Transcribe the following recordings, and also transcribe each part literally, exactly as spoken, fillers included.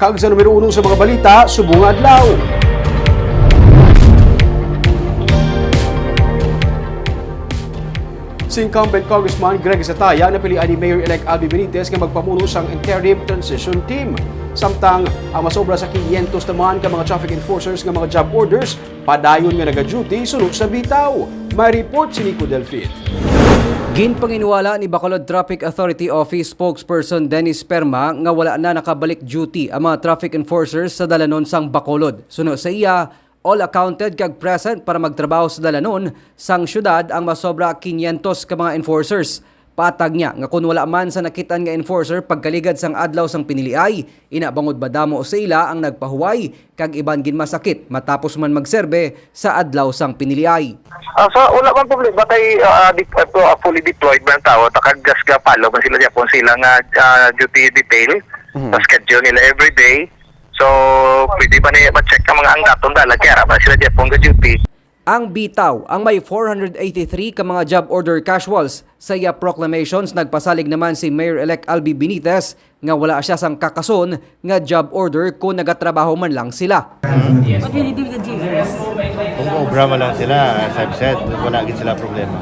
Kag sa numero uno sa mga balita subong nga adlaw. Si incumbent Congressman Greg Zataya napilian ni Mayor-elect Albee Benitez nga magpamuno sang interim transition team. Samtang ang masobra sa quinientos naman ka mga traffic enforcers nga mga job orders padayon nga nagaduty suno sa bitaw. May report si Nico Delfin. Ginpanginwala ni Bacolod Traffic Authority Office Spokesperson Dennis Perma nga wala na nakabalik duty ang mga traffic enforcers sa dalanon sang Bacolod. Suno sa iya, all accounted kag present para magtrabaho sa dalanon sang syudad ang masobra quinientos ka mga enforcers. Patag niya nga kon wala man sa nakitaan nga enforcer pagkaligad sang adlaw sang piniliay, ina bangod madamo sa ila ang nagpahuway kag iban ginmasakit matapos man magserbe sa adlaw sang piniliay. Ah, so wala man problema kay ah, dip- ah, fully deployed man ang tao, ta kag just ga follow man sila gyapon sila nga ah, duty detail Mhm. sa schedule nila every day. So pwede ba niya ma-check ang mga anggaton dalag kay ara man sila gyapon ga duty. Ang bitaw ang may four hundred eighty-three ka mga job order casuals sa iya proclamations. Nagpasalig naman si Mayor-elect Albee Benitez nga wala siya sang kakason nga job order kon nagatrabaho man lang sila. What will you do with the G Ers? Kung obra man lang sila, as I've said, wala gid sila problema.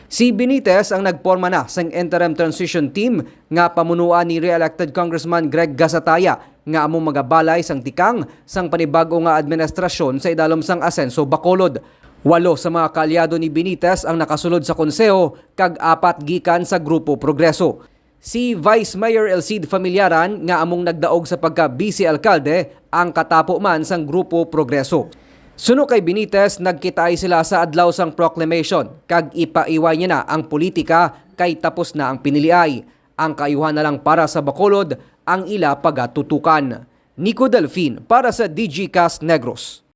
Si Benitez ang nagporma na sang interim transition team nga pamunuan ni re-elected Congressman Greg Gasataya nga amo magabalay sang tikang sang panibag-o nga administrasyon sa idalom sang Asenso Bacolod. Walo sa mga kaalyado ni Benitez ang nakasulod sa konseho kag apat gikan sa Grupo Progreso. Si Vice Mayor Elcid Familiaran nga among nagdaog sa pagka-vice alkalde ang katapo man sang Grupo Progreso. Suno kay Benitez, nagkitaay sila sa adlaw sang proclamation kag ipaiway niya na ang politika kay tapos na ang piniliay. Ang kaayuhan na lang para sa Bacolod ang ila pagatutukan. Nico Delfin para sa D G Cast Negros.